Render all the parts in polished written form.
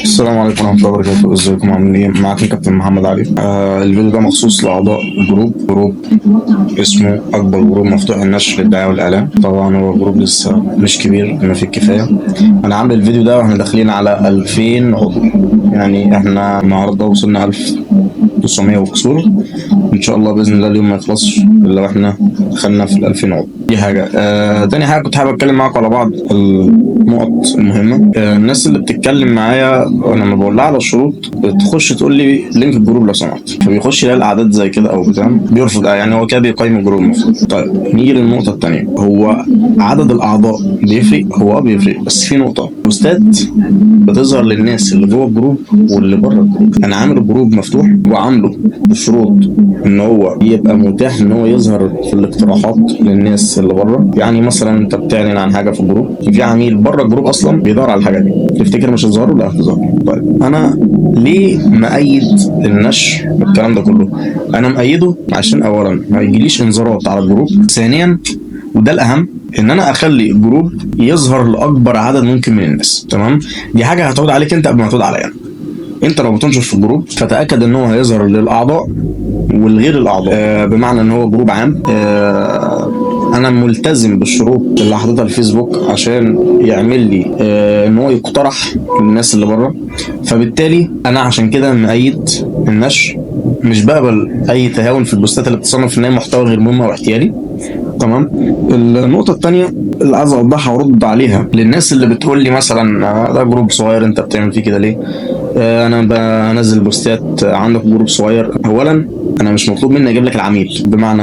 السلام عليكم ورحمة الله وبركاته. ازيكم، عاملين ايه؟ معاكم كابتن محمد علي. الفيديو ده مخصوص لأعضاء group اسمه أكبر group مفتوح النشر للدعاية والإعلان. طبعا هو group لسه مش كبير بما فيه الكفاية. أنا عامل الفيديو ده واحنا داخلين على 2000 عضو، يعني احنا النهاردة وصلنا 1900 وكسور. إن شاء الله بإذن الله اليوم ما يخلصش إلا واحنا دخلنا في ال 2000 عضو. دي حاجة. تاني حاجة، كنت حابب أتكلم معاكم على بعض النقط المهمة. الناس اللي بتتكلم معايا لما بقول لها على الشروط بتخش تقول لي link ال group لو سمحت، فبيخش يلاقي الاعداد زي كده او بتاع بيرفض، يعني هو كده بيقيم ال group المفروض. طيب نيجي للنقطة الثانيه، هو عدد الاعضاء بيفرق؟ هو بيفرق، بس في نقطه، بوستات بتظهر للناس اللي جوه ال group واللي بره ال group. انا عامل ال group مفتوح وعامله بشروط ان هو يبقى متاح ان هو يظهر في الاقتراحات للناس اللي بره. يعني مثلا انت بتعلن عن حاجة في ال group، في عميل بره ال group اصلا بيدور على الحاجة دي، تفتكر مش هتظهر له؟ لا، هتظهر. طيب انا ليه مأيد النشر والكلام ده كله؟ انا مأيده عشان اولا ما يجيليش انذارات على ال group، ثانيا وده الاهم ان انا اخلي ال group يظهر لاكبر عدد ممكن من الناس. تمام؟ دي حاجة هتعود عليك انت قبل ما تعود عليا. انت لو بتنشر في ال group فتاكد ان هو هيظهر للاعضاء والغير الاعضاء، بمعنى ان هو group عام. انا ملتزم بالشروط اللي حاططها الفيسبوك عشان يعمل لي ان هو يقترح للناس اللي بره. فبالتالي انا عشان كده مأيد النشر، مش بقبل اي تهاون في البوستات اللي بتصنف ان هي محتوى غير مهم او احتيالي. تمام؟ النقطة الثانية اللي عايز اوضحها وارد عليها للناس اللي بتقول لي مثلا ده group صغير انت بتعمل فيه كده ليه؟ انا بنزل بوستات، عندك group صغير. اولا انا مش مطلوب مني اجيب لك العميل، بمعنى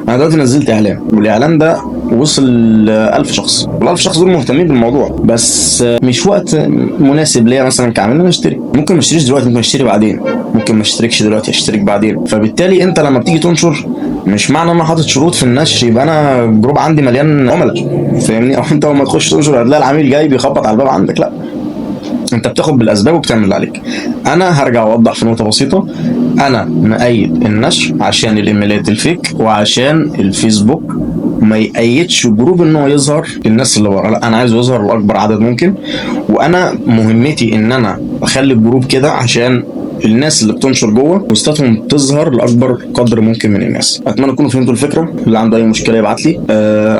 انا دلوقتي نزلت اعلان والاعلان ده وصل ل 1000 شخص، وال 1000 شخص دول مهتمين بالموضوع، بس مش وقت مناسب ليا مثلا كعميل ان انا اشتري. ممكن ما اشتريش دلوقتي، ممكن اشتري بعدين، ممكن ما اشتركش دلوقتي، اشترك بعدين. فبالتالي انت لما بتيجي تنشر مش معنى ان انا حاطط شروط في النشر يبقى انا ال group عندي مليان عملاء، فاهمني؟ او انت لما تخش تنشر هتلاقي العميل جاي بيخبط على الباب عندك. لا، انت بتاخد بالاسباب وبتعمل اللي عليك. انا هرجع اوضح في نقطة بسيطه، انا مأيد النشر عشان الايميلات ال fake وعشان الفيسبوك ما يأيدش group ان هو يظهر للناس اللي بره. لا، انا عايزه يظهر لاكبر عدد ممكن، وانا مهمتي ان انا اخلي ال group كده عشان الناس اللي بتنشر جوه بوستاتهم تظهر لاكبر قدر ممكن من الناس. اتمنى تكونوا فهمتوا الفكره. اللي عنده اي مشكلة يبعت لي.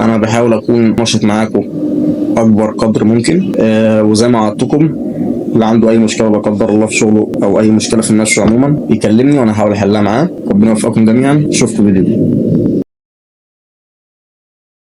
انا بحاول اكون نشط معاكم اكبر قدر ممكن، وزي ما وعدتكم اللي عنده اي مشكلة لا قدر الله في شغله او اي مشكلة في النشر عموما يكلمني وانا هحاول احلها معاه. ربنا يوفقكم جميعا، اشوفكم فيديو.